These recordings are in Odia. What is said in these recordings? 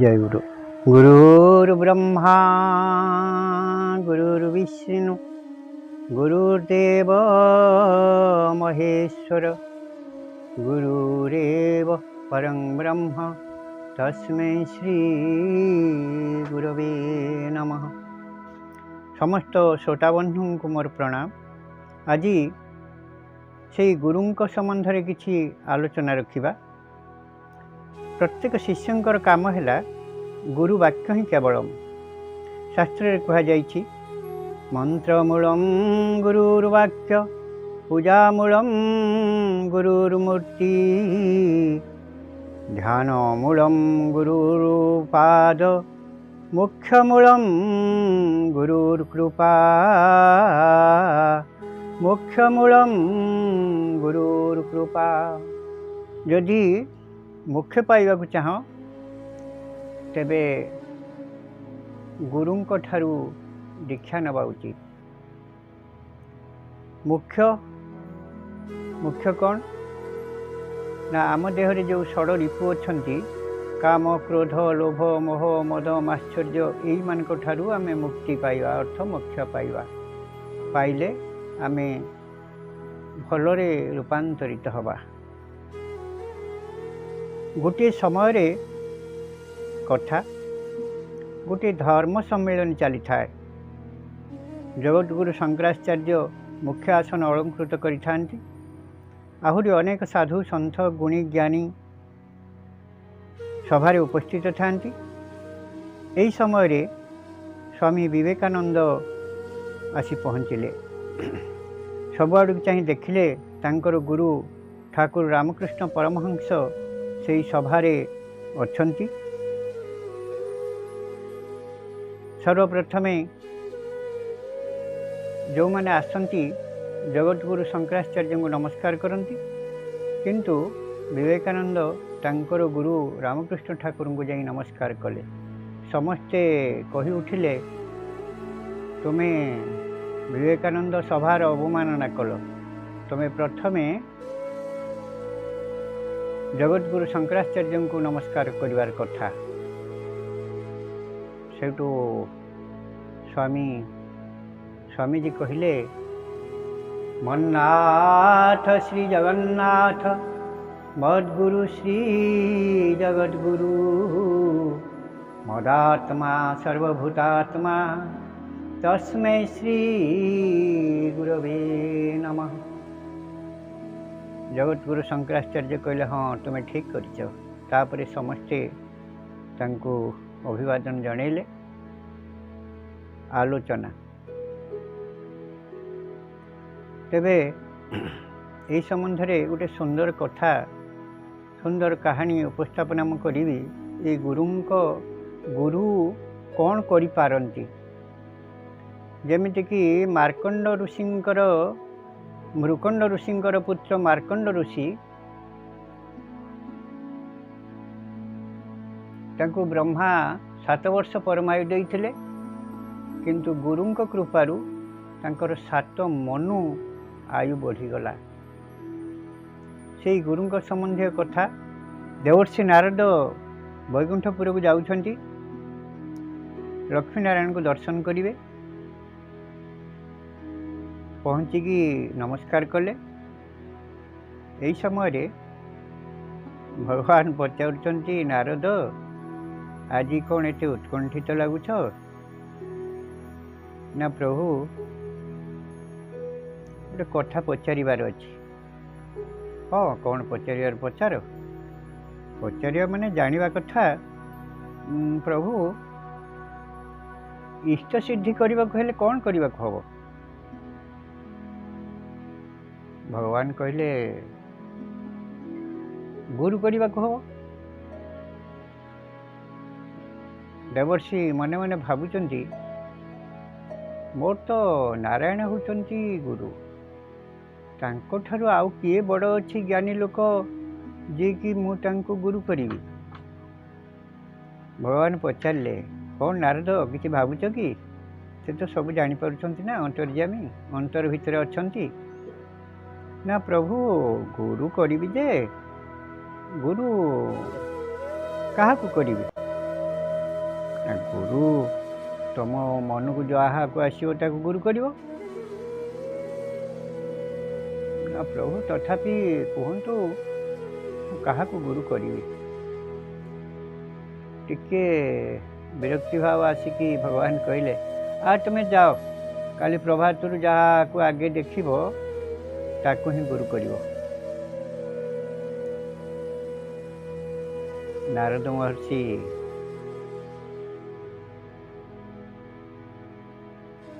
ଜୟ ଗୁରୁ। ଗୁରୁର୍ ବ୍ରହ୍ମା ଗୁରୁର୍ ବିଷ୍ଣୁ ଗୁରୁର୍ଦେବ ମହେଶ୍ୱର ଗୁରୁରେବ ପରଂ ବ୍ରହ୍ମ ତସ୍ମୈ ଶ୍ରୀ ଗୁରବେ ନମଃ। ସମସ୍ତ ଶ୍ରୋତାବନ୍ଧୁଙ୍କୁ ମୋର ପ୍ରଣାମ। ଆଜି ସେଇ ଗୁରୁଙ୍କ ସମ୍ବନ୍ଧରେ କିଛି ଆଲୋଚନା ରଖିବା। ପ୍ରତ୍ୟେକ ଶିଷ୍ୟଙ୍କର କାମ ହେଲା ଗୁରୁ ବାକ୍ୟ ହିଁ କେବଳମ୍। ଶାସ୍ତ୍ରରେ କୁହାଯାଇଛି, ମନ୍ତ୍ରମୂଳಂ ଗୁରୁର୍ବାକ୍ୟ ପୂଜାମୂଳಂ ଗୁରୁର୍ମୂର୍ତ୍ତି ଧ୍ୟାନମୂଳಂ ଗୁରୁପାଦ ମୁଖ୍ୟମୂଳಂ ଗୁରୁର୍କୃପା ମୋକ୍ଷମୂଳಂ ଗୁରୁର୍କୃପା। ଯଦି ମୋକ୍ଷ ପାଇବାକୁ ଚାହଁ, ତେବେ ଗୁରୁଙ୍କ ଠାରୁ ଦୀକ୍ଷା ନେବା ଉଚିତ। ମୁଖ୍ୟ କ'ଣ ନା, ଆମ ଦେହରେ ଯେଉଁ ଷଡ଼ ରିପୁ ଅଛନ୍ତି, କାମ, କ୍ରୋଧ, ଲୋଭ, ମୋହ, ମଦ, ମାତ୍ସର୍ଯ୍ୟ, ଏଇମାନଙ୍କ ଠାରୁ ଆମେ ମୁକ୍ତି ପାଇବା ଅର୍ଥ ମୋକ୍ଷ ପାଇବା। ପାଇଲେ ଆମେ ଭଲରେ ରୂପାନ୍ତରିତ ହେବା। ଗୋଟିଏ ସମୟରେ କଥା, ଗୋଟିଏ ଧର୍ମ ସମ୍ମିଳନୀ ଚାଲିଥାଏ। ଜଗତଗୁରୁ ଶଙ୍କରାଚାର୍ଯ୍ୟ ମୁଖ୍ୟ ଆସନ ଅଳଙ୍କୃତ କରିଥାନ୍ତି। ଆହୁରି ଅନେକ ସାଧୁ ସନ୍ଥ ଗୁଣୀ ଜ୍ଞାନୀ ସଭାରେ ଉପସ୍ଥିତ ଥାନ୍ତି। ଏହି ସମୟରେ ସ୍ୱାମୀ ବିବେକାନନ୍ଦ ଆସି ପହଞ୍ଚିଲେ। ସବୁଆଡ଼କୁ ଚାହିଁ ଦେଖିଲେ, ତାଙ୍କର ଗୁରୁ ଠାକୁର ରାମକୃଷ୍ଣ ପରମହଂସ ସେଇ ସଭାରେ ଅଛନ୍ତି। ସର୍ବପ୍ରଥମେ ଯେଉଁମାନେ ଆସନ୍ତି, ଜଗତଗୁରୁ ଶଙ୍କରାଚାର୍ଯ୍ୟଙ୍କୁ ନମସ୍କାର କରନ୍ତି, କିନ୍ତୁ ବିବେକାନନ୍ଦ ତାଙ୍କର ଗୁରୁ ରାମକୃଷ୍ଣ ଠାକୁରଙ୍କୁ ଯାଇ ନମସ୍କାର କଲେ। ସମସ୍ତେ କହି ଉଠିଲେ, ତୁମେ ବିବେକାନନ୍ଦ ସଭାର ଅବମାନନା କଲ, ତୁମେ ପ୍ରଥମେ ଜଗତଗୁରୁ ଶଙ୍କରାଚାର୍ଯ୍ୟଙ୍କୁ ନମସ୍କାର କରିବାର କଥା। ସେଇଠୁ ସ୍ୱାମୀଜୀ କହିଲେ, ମନ୍ନାଥ ଶ୍ରୀ ଜଗନ୍ନାଥ ମଦ୍ଗୁରୁ ଶ୍ରୀ ଜଗଦ୍ଗୁରୁ ମଦାତ୍ମା ସର୍ବଭୂତାତ୍ମା ତସ୍ମୈ ଶ୍ରୀ ଗୁରବେ ନମଃ। ଜଗତଗୁରୁ ଶଙ୍କରାଚାର୍ଯ୍ୟ କହିଲେ, ହଁ, ତୁମେ ଠିକ୍ କରିଛ। ତାପରେ ସମସ୍ତେ ତାଙ୍କୁ ଅଭିବାଦନ ଜଣେଇଲେ। ଆଲୋଚନା ତେବେ ଏହି ସମ୍ବନ୍ଧରେ ଗୋଟେ ସୁନ୍ଦର କଥା, ସୁନ୍ଦର କାହାଣୀ ଉପସ୍ଥାପନା ମୁଁ କରିବି। ଏଇ ଗୁରୁ କ'ଣ କରିପାରନ୍ତି? ଯେମିତିକି ମାର୍କଣ୍ଡ ଋଷିଙ୍କର, ମୃକଣ୍ଡ ଋଷିଙ୍କର ପୁତ୍ର ମାର୍କଣ୍ଡ ଋଷି, ତାଙ୍କୁ ବ୍ରହ୍ମା 7 ବର୍ଷ ପରମାୟୁ ଦେଇଥିଲେ, କିନ୍ତୁ ଗୁରୁଙ୍କ କୃପାରୁ ତାଙ୍କର 7 ମନୁ ଆୟୁ ବଢ଼ିଗଲା। ସେଇ ଗୁରୁଙ୍କ ସମ୍ବନ୍ଧୀୟ କଥା। ଦେବର୍ଷି ନାରଦ ବୈକୁଣ୍ଠପୁରକୁ ଯାଉଛନ୍ତି, ଲକ୍ଷ୍ମୀନାରାୟଣଙ୍କୁ ଦର୍ଶନ କରିବେ। ପହଞ୍ଚିକି ନମସ୍କାର କଲେ। ଏହି ସମୟରେ ଭଗବାନ ପଚାରୁଛନ୍ତି, ନାରଦ, ଆଜି କ'ଣ ଏତେ ଉତ୍କଣ୍ଠିତ ଲାଗୁଛ? ନା ପ୍ରଭୁ, ଗୋଟେ କଥା ପଚାରିବାର ଅଛି। ହଁ, କ'ଣ ପଚାରିବାର ପଚାର। ପଚାରିବା ମାନେ ଜାଣିବା କଥା। ପ୍ରଭୁ, ଇଷ୍ଟ ସିଦ୍ଧି କରିବାକୁ ହେଲେ କ'ଣ କରିବାକୁ ହେବ? ଭଗବାନ କହିଲେ, ଗୁରୁ କରିବାକୁ ହେବ। ଦେବର୍ଷି ମନେ ମନେ ଭାବୁଛନ୍ତି, ମୋର ତ ନାରାୟଣ ହେଉଛନ୍ତି ଗୁରୁ, ତାଙ୍କଠାରୁ ଆଉ କିଏ ବଡ଼ ଅଛି ଜ୍ଞାନୀ ଲୋକ, ଯିଏକି ମୁଁ ତାଙ୍କୁ ଗୁରୁ କରିବି? ଭଗବାନ ପଚାରିଲେ, କ'ଣ ନାରଦ, କିଛି ଭାବୁଛ କି? ସେ ତ ସବୁ ଜାଣିପାରୁଛନ୍ତି ନା, ଅନ୍ତର୍ଯ୍ୟାମୀ, ଅନ୍ତର ଭିତରେ ଅଛନ୍ତି। ନା ପ୍ରଭୁ, ଗୁରୁ କରିବି ଯେ, ଗୁରୁ କାହାକୁ କରିବି? ନା ଗୁରୁ ତମ ମନକୁ ଯାହାକୁ ଆସିବ ତାକୁ ଗୁରୁ କରିବ। ନା ପ୍ରଭୁ ତଥାପି କୁହନ୍ତୁ ମୁଁ କାହାକୁ ଗୁରୁ କରିବି? ଟିକେ ବିରକ୍ତି ଭାବ ଆସିକି ଭଗବାନ କହିଲେ, ଆ ତୁମେ ଯାଅ, କାଲି ପ୍ରଭାତରୁ ଯାହାକୁ ଆଗେ ଦେଖିବ ତାକୁ ହିଁ ଗୁରୁ କରିବ। ନାରଦ ମହର୍ଷି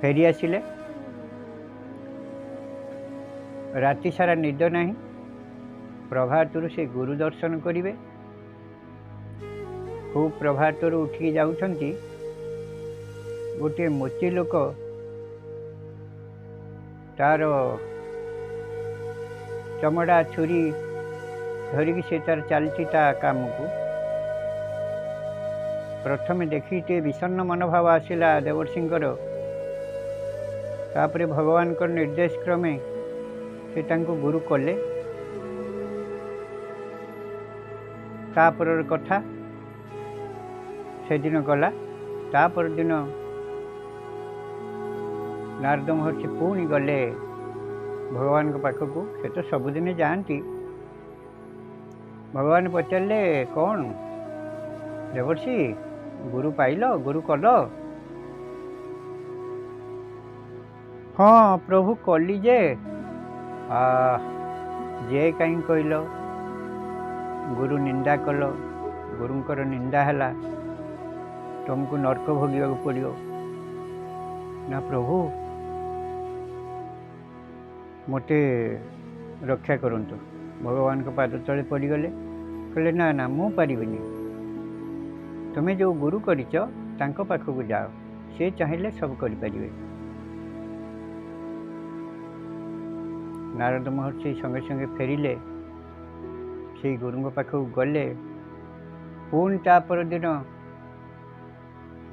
ଫେରି ଆସିଲେ। ରାତି ସାରା ନିଦ ନାହିଁ, ପ୍ରଭାତରୁ ସେ ଗୁରୁ ଦର୍ଶନ କରିବେ। ଖୁବ୍ ପ୍ରଭାତରୁ ଉଠିକି ଯାଉଛନ୍ତି, ଗୋଟିଏ ମୋଚି ଲୋକ ତାର ଚମଡ଼ା ଛୁରୀ ଧରିକି ସେ ତାର ଚାଲିଛି ତା କାମକୁ। ପ୍ରଥମେ ଦେଖିକି ଟିକେ ବିଷଣ୍ଣ ମନୋଭାବ ଆସିଲା ଦେବର୍ଷିଙ୍କର। ତାପରେ ଭଗବାନଙ୍କ ନିର୍ଦ୍ଦେଶ କ୍ରମେ ସେ ତାଙ୍କୁ ଗୁରୁ କଲେ। ତାପରର କଥା ସେଦିନ ଗଲା। ତା ପରଦିନ ନାରଦ ମହର୍ଷି ପୁଣି ଗଲେ ଭଗବାନଙ୍କ ପାଖକୁ। ସେ ତ ସବୁଦିନେ ଯାଆନ୍ତି। ଭଗବାନ ପଚାରିଲେ, କ'ଣ ଦେବର୍ଷି ଗୁରୁ ପାଇଲ, ଗୁରୁ କଲ? ହଁ ପ୍ରଭୁ କଲି ଯେ। ଯେ କାହିଁ କହିଲ? ଗୁରୁ ନିନ୍ଦା କଲ, ଗୁରୁଙ୍କର ନିନ୍ଦା ହେଲା, ତୁମକୁ ନର୍କ ଭୋଗିବାକୁ ପଡ଼ିବ। ନା ପ୍ରଭୁ ମୋତେ ରକ୍ଷା କରନ୍ତୁ। ଭଗବାନଙ୍କ ପାଦ ତଳେ ପଡ଼ିଗଲେ। କହିଲେ ନା ନା ମୁଁ ପାରିବିନି, ତୁମେ ଯେଉଁ ଗୁରୁ କରିଛ ତାଙ୍କ ପାଖକୁ ଯାଅ, ସେ ଚାହିଁଲେ ସବୁ କରିପାରିବେ। ନାରଦ ମହର୍ଷି ସଙ୍ଗେ ସଙ୍ଗେ ଫେରିଲେ, ସେଇ ଗୁରୁଙ୍କ ପାଖକୁ ଗଲେ। ପୁଣି ତା ପରଦିନ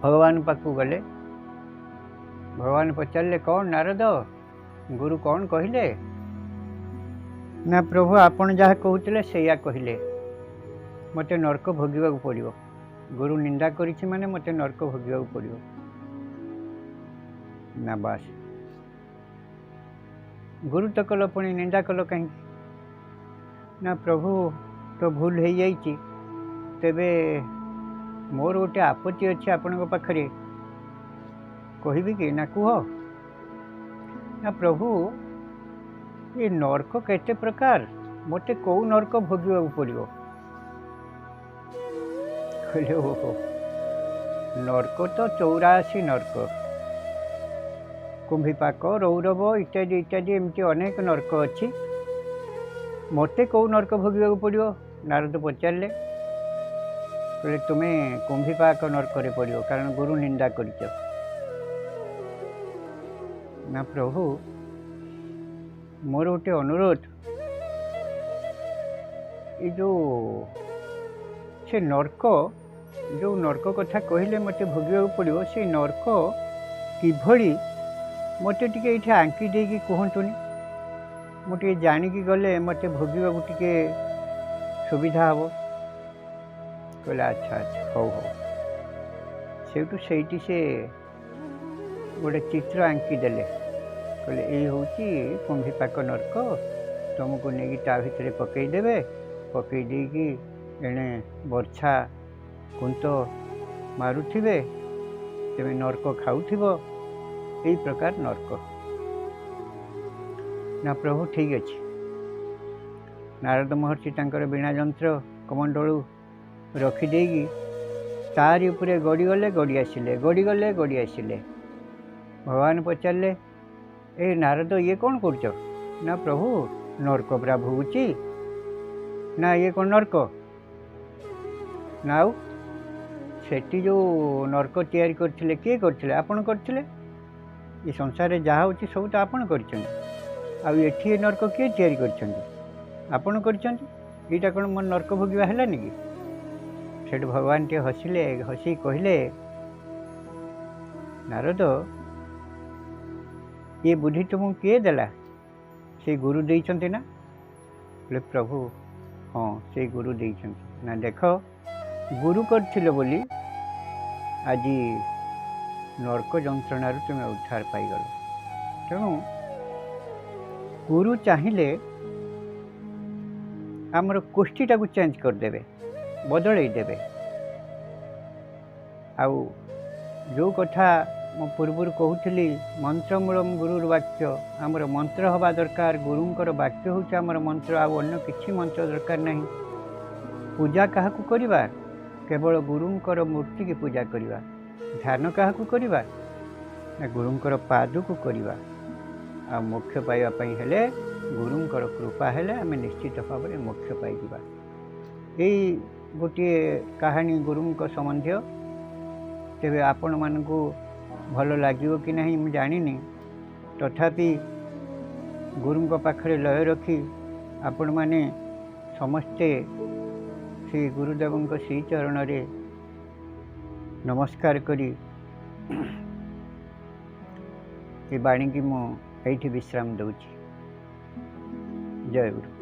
ଭଗବାନ ପାଖକୁ ଗଲେ। ଭଗବାନ ପଚାରିଲେ, କ'ଣ ନାରଦ ଗୁରୁ କ'ଣ କହିଲେ? ନା ପ୍ରଭୁ ଆପଣ ଯାହା କହୁଥିଲେ ସେଇଆ କହିଲେ, ମୋତେ ନର୍କ ଭୋଗିବାକୁ ପଡ଼ିବ। ଗୁରୁ ନିନ୍ଦା କରିଛି ମାନେ ମୋତେ ନର୍କ ଭୋଗିବାକୁ ପଡ଼ିବ। ନା ବାସ୍, ଗୁରୁ ତ କଲ ପୁଣି ନିନ୍ଦା କଲ କାହିଁକି? ନା ପ୍ରଭୁ ତ ଭୁଲ ହେଇଯାଇଛି, ତେବେ ମୋର ଗୋଟେ ଆପତ୍ତି ଅଛି ଆପଣଙ୍କ ପାଖରେ, କହିବି କି? ନା କୁହ। ନା ପ୍ରଭୁ ଏ ନର୍କ କେତେ ପ୍ରକାର, ମୋତେ କେଉଁ ନର୍କ ଭୋଗିବାକୁ ପଡ଼ିବ? କହିଲେ ଓହୋ, ନର୍କ ତ 84 ନର୍କ, କୁମ୍ଭୀପାକ, ରୌରବ ଇତ୍ୟାଦି ଇତ୍ୟାଦି ଏମିତି ଅନେକ ନର୍କ ଅଛି, ମୋତେ କେଉଁ ନର୍କ ଭୋଗିବାକୁ ପଡ଼ିବ? ନାରଦ ପଚାରିଲେ। କହିଲେ ତୁମେ କୁମ୍ଭୀପାକ ନର୍କରେ ପଡ଼ିବ, କାରଣ ଗୁରୁ ନିନ୍ଦା କରିଛ। ନା ପ୍ରଭୁ ମୋର ଗୋଟେ ଅନୁରୋଧ, ଏ ଯେଉଁ ସେ ନର୍କ, ଯେଉଁ ନର୍କ କଥା କହିଲେ ମୋତେ ଭୋଗିବାକୁ ପଡ଼ିବ, ସେ ନର୍କ କିଭଳି ମୋତେ ଟିକେ ଏଇଠି ଆଙ୍କି ଦେଇକି କୁହନ୍ତୁନି, ମୁଁ ଟିକେ ଜାଣିକି ଗଲେ ମୋତେ ଭୋଗିବାକୁ ଟିକେ ସୁବିଧା ହେବ। କହିଲେ ଆଚ୍ଛା ଆଚ୍ଛା, ହଉ ହଉ। ସେଇଠୁ ସେଇଠି ସେ ଗୋଟେ ଚିତ୍ର ଆଙ୍କିଦେଲେ। କହିଲେ ଏଇ ହେଉଛି କୁମ୍ଭୀପାକ ନର୍କ, ତୁମକୁ ନେଇକି ତା ଭିତରେ ପକେଇଦେବେ, ପକେଇ ଦେଇକି ଏଣେ ବର୍ଛା କୁନ୍ତ ମାରୁଥିବେ, ତୁମେ ନର୍କ ଖାଉଥିବ, ଏଇ ପ୍ରକାର ନର୍କ। ନା ପ୍ରଭୁ ଠିକ୍ ଅଛି। ନାରଦ ମହର୍ଷି ତାଙ୍କର ବୀଣା ଯନ୍ତ୍ର କମଣ୍ଡଳୁ ରଖିଦେଇକି ତାରି ଉପରେ ଗଡ଼ିଗଲେ, ଗଡ଼ି ଆସିଲେ, ଗଡ଼ିଗଲେ, ଗଡ଼ି ଆସିଲେ। ଭଗବାନ ପଚାରିଲେ, ଏ ନାରଦ ଇଏ କ'ଣ କରୁଛ? ନା ପ୍ରଭୁ ନର୍କ ପରା ଭୋଗୁଛି। ନା ଇଏ କ'ଣ ନର୍କ? ନା ଆଉ ସେଠି ଯେଉଁ ନର୍କ ତିଆରି କରିଥିଲେ କିଏ କରିଥିଲେ? ଆପଣ କରିଥିଲେ। ଏ ସଂସାରରେ ଯାହା ହେଉଛି ସବୁ ତ ଆପଣ କରିଛନ୍ତି, ଆଉ ଏଠି ଏ ନର୍କ କିଏ ତିଆରି କରିଛନ୍ତି? ଆପଣ କରିଛନ୍ତି। ଏଇଟା କ'ଣ ମୋ ନର୍କ ଭୋଗିବା ହେଲାନି କି? ସେଠୁ ଭଗବାନ ଟିକେ ହସିଲେ, ହସିକି କହିଲେ, ନାରଦ ଏ ବୁଦ୍ଧି ତୁମକୁ କିଏ ଦେଲା? ସେ ଗୁରୁ ଦେଇଛନ୍ତି ନା? କହିଲେ ପ୍ରଭୁ ହଁ, ସେ ଗୁରୁ ଦେଇଛନ୍ତି। ନା ଦେଖ, ଗୁରୁ କରିଥିଲେ ବୋଲି ଆଜି ନର୍କ ଯନ୍ତ୍ରଣାରୁ ତୁମେ ଉଦ୍ଧାର ପାଇଗଲ। ତେଣୁ ଗୁରୁ ଚାହିଁଲେ ଆମର କୋଷ୍ଠୀଟାକୁ ଚେଞ୍ଜ କରିଦେବେ, ବଦଳେଇ ଦେବେ। ଆଉ ଯେଉଁ କଥା ମୁଁ ପୂର୍ବରୁ କହୁଥିଲି, ମନ୍ତ୍ରମୂଳମ ଗୁରୁର ବାକ୍ୟ, ଆମର ମନ୍ତ୍ର ହେବା ଦରକାର। ଗୁରୁଙ୍କର ବାକ୍ୟ ହେଉଛି ଆମର ମନ୍ତ୍ର, ଆଉ ଅନ୍ୟ କିଛି ମନ୍ତ୍ର ଦରକାର ନାହିଁ। ପୂଜା କାହାକୁ କରିବା? କେବଳ ଗୁରୁଙ୍କର ମୂର୍ତ୍ତିକି ପୂଜା କରିବା। ଧ୍ୟାନ କାହାକୁ କରିବା? ନା ଗୁରୁଙ୍କର ପାଦକୁ କରିବା। ଆଉ ମୋକ୍ଷ ପାଇବା ପାଇଁ ହେଲେ ଗୁରୁଙ୍କର କୃପା ହେଲେ ଆମେ ନିଶ୍ଚିତ ଭାବରେ ମୋକ୍ଷ ପାଇଯିବା। ଏଇ ଗୋଟିଏ କାହାଣୀ ଗୁରୁଙ୍କ ସମ୍ବନ୍ଧୀୟ। ତେବେ ଆପଣମାନଙ୍କୁ ଭଲ ଲାଗିବ କି ନାହିଁ ମୁଁ ଜାଣିନି, ତଥାପି ଗୁରୁଙ୍କ ପାଖରେ ଲୟ ରଖି ଆପଣମାନେ ସମସ୍ତେ ଶ୍ରୀ ଗୁରୁଦେବଙ୍କ ଶ୍ରୀଚରଣରେ ନମସ୍କାର କରି ଏ ବାଣୀକି ମୁଁ ଏଇଠି ବିଶ୍ରାମ ଦେଉଛି। ଜୟ ଗୁରୁ।